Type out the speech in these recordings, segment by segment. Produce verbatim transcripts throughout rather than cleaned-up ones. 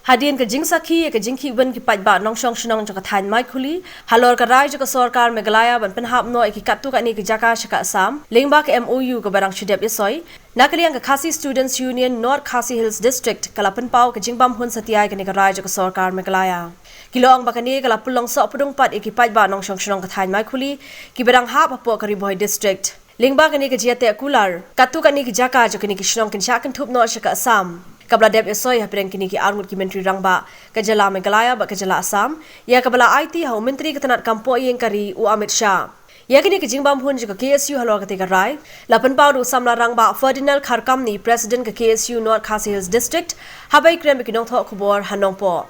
Hadien ka jingsakhi ïa ka jingkhih win ki paidbah nongshong shnong jong ka thaiñ Maikhuli halor ka rai jong ka sorkar Meghalaya ban pynhap noh ïa ki katto katne ki jaka sha ka Assam lyngba ka M O U kaba dang shu dep ïasoi, na ka liang ka Khasi Students Union North Khasi Hills District ka la pynpaw ka jingbam hun satia ïa kane ka rai jong ka sorkar Meghalaya. Ki la ong ba kane ka la pynlong sohpdung pat ïa ki paidbah nongshong shnong ka thaiñ Maikhuli kiba dang hap hapoh ka Ri Bhoi District. Lyngba kane ka jingïateh kular, katto katne ki jaka jong kine ki shnong kin shah kynthup noh sha ka Assam, kaba la dep ïasoi hapdeng kine ki arngut ki myntri rangbah ka jylla Meghalaya bad ka jylla Assam, ïa kaba la aiti ha u Myntri ka tnad kam pohïing ka ri u Amit Shah. Ïa kine ki jingbam hun jong ka K S U halor katei ka rai la pynpaw da u samla rangbah Ferdinand Kharkamni, President ka K S U North Khasi Hills District, haba ïakren bad ki nongthoh khubor ha Nongpoh.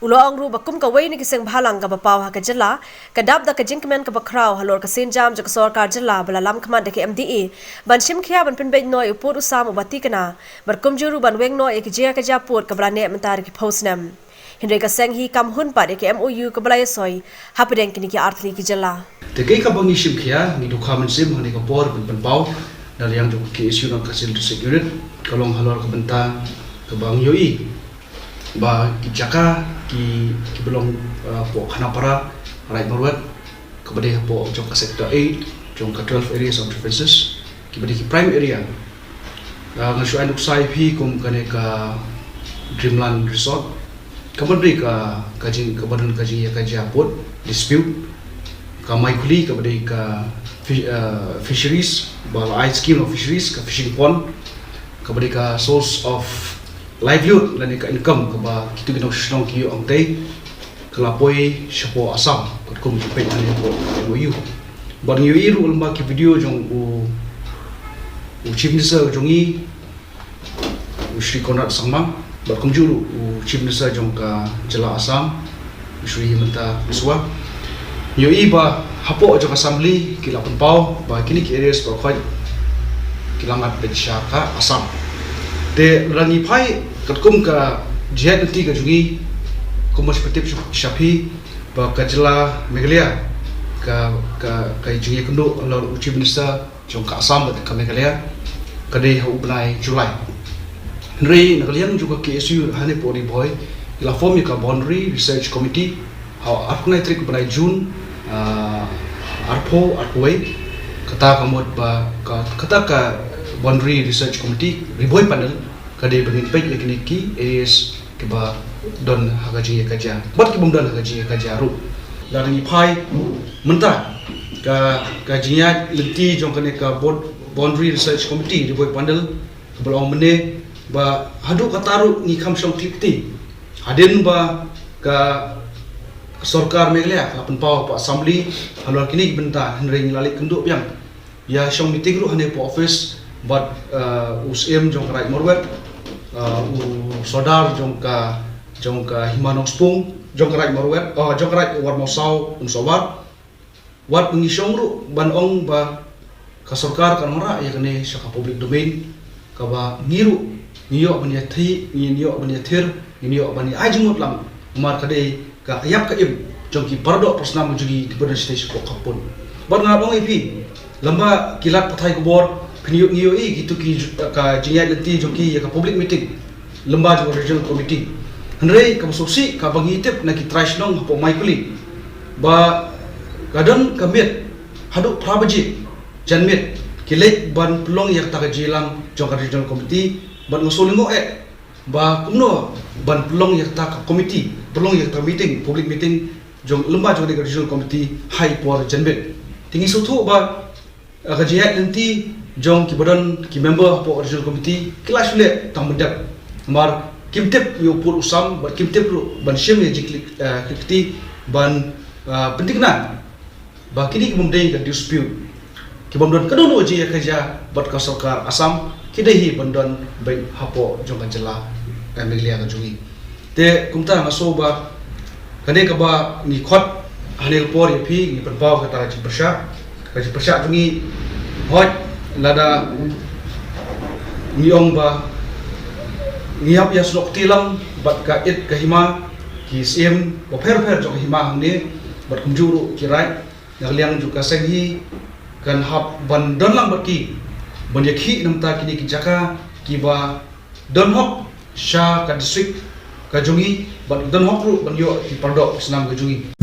U la ong ruh ba kum kawei na ki seng bhalang kaba paw ha ka jylla, ka dap da ka jingkmen kaba khraw halor ka sienjam jong ka sorkar jylla ba la lam khmat da ka M D A ban shim khia ban pynbeit noh ïa u pud u sam uba tikna, bad kumjuh ruh ban weng noh ïa ka jingïakajia pud kaba la neh mynta da ki phew snem. Hynrei ka seng hi kam hun pat ïa ka M O U kaba la ïasoi hapdeng kine ki artylli ki jylla. Te kaei kaba ngi shim khia, ngi dohkha mynsiem ha kane ka por ban pynpaw na liang jong ka K S U North Khasi Hills District Unit, ka long halor ka bynta kaba ngi ïohi ba ki jaka ki, kiba long, uh, hapoh Khanapara, Raid Marwet, kaba dei hapoh jong ka Sector eight jong ka twelve Areas of Differences, kiba dei ki prime area. Ah, nga shu ai nuksa ïa phi kum kane ka Dreamland Resort, kaba dei ka, ka jing, kaba don ka jingïakajia pud, dispute. Ka Maikhuli, kaba dei ka fi-, ah, fisheries, ba la ai scheme of fisheries, ka fishing pond, kaba dei ka source of livelihood lane ka income kaba kito ki nongshong shnong ki ïoh hangtei, ka la poi shapoh Assam, katkum ki peit hangne hapoh M O U. Bad ngi ïohi ruh lyngba ki video jong u, u Chief Minister jong ngi, u Shri Conrad Sangma, bad kumjuh ruh u Chief Minister jong ka jylla Assam, u Shri Himanta Biswa. Ngi ïohi ba hapoh jong ka Assembly ki la pynpaw ba kine ki areas baroh khoit ki la ngat beit sha ka Assam. Te lada ngi phai katkum ka jingïaid lynti ka jong ngi, kumba shu pyntip sha phi ba ka jylla Meghalaya ka, ka, ka jingïakynduh halor u Chief Minister jong ka Assam bad ka Meghalaya ka dei ha u bnai July. Hynrei na ka liang jong ka K S U hangne hapoh Ri Bhoi, ki la form ïa ka Boundary Research Committee ha arphew khyndai tarik u bnai June, ah, arphew arphew wei. Kata ka mut ba ka, kata ka Boundary Research Committee, Ri Bhoi Panel, ka dei ba ngin peit ïa kine ki areas kiba don ha ka jingïakajia bad ki bym don ha ka jingïakajia ruh. Lada ngi phai mynta ka, ka jingïaid lynti jong kane ka Board, Boundary Research Committee, Ri Bhoi Panel, kaba la ong mynne ba haduh katta ruh ngi kham shong khlieh kti hadien ba ka sorkar Meghalaya ka la pynpaw hapoh Assembly halor kine ki bynta, hynrei ngi la leit kynduh biang ïa shong meeting ruh hangne hapoh office bad, uh, u Syiem jong ka Raid Marwet, uh, u Sordar jong ka, jong ka Hima Nongspung, jong ka Raid Marwet, uh, jong ka Raid War Mawsaw, Umsohwat. Wat ngi shong ruh ban ong ba ka sorkar kan wanrah ïa kane sha ka public domain, kaba ngi ruh ngi ïoh ban ïathir, ngi ïoh ban ïathir, ngi ïoh ban ïa ai jingmut lang. Namar ka dei ka ïap ka im jong ki paradoh parasnam jong ngi kiba don shatei shapoh ka pud. Bad nga ong ïa phi, lem bad ki lad pathai khubor, phin ïoh, ngi ïohi kito ki ju-, ka jingïaid lynti jong ki ïa ka public meeting lem bad jong ka regional committee. Hynrei kaba sngewsih kaba ngi tip na ki trai shnong hapoh Maikhuli ba ka don ka miet haduh phra baje janmiet ki leit ban pynlong ïa kata ka jingïalang jong ka regional committee, bad nga sngewlyngngoh eh ba kumno ban pynlong ïa kata ka committee, pynlong ïa kata ka meeting, public meeting jong lem bad jong ka regional committee ha i por janmiet. Te ngi sngewthuh ba, ah, ka jingïaid lynti jong kiba don ki member hapoh regional committee ki la shu leh tang ban dep. Namar kim tip ïa u pud u sam bad kim tip ruh ban shim ïa jingkhlieh, ah, khlieh kti ban, ah, pynthikna ba kine ki bym dei ka dispute, ki bym don kano kano ka jingïakajia bad ka sorkar Assam, ki dei hi ban don beit hapoh jong ka jylla, eh, Meghalaya ka jong ngi. Te kumta nga sngew ba kane kaba ngi khot hangne ka por ïa phi, ngi pynpaw kata ka jingpyrshah, ka jingpyrshah jong ngi. Hooid, lada ngi ong ba ngi hap ïa snoh kti lang bad ka it ka hima, ki syiem bapher bapher jong ka hima hangne, bad kumjuh ruh ki raid, na ka liang jong ka seng hi kan hap ban don lang bad ki ban ïakhih na bynta kine ki jaka kiba don hok sha ka district ka jong ngi, bad don hok ruh ban ïoh ki paralok ki snam ka jong ngi.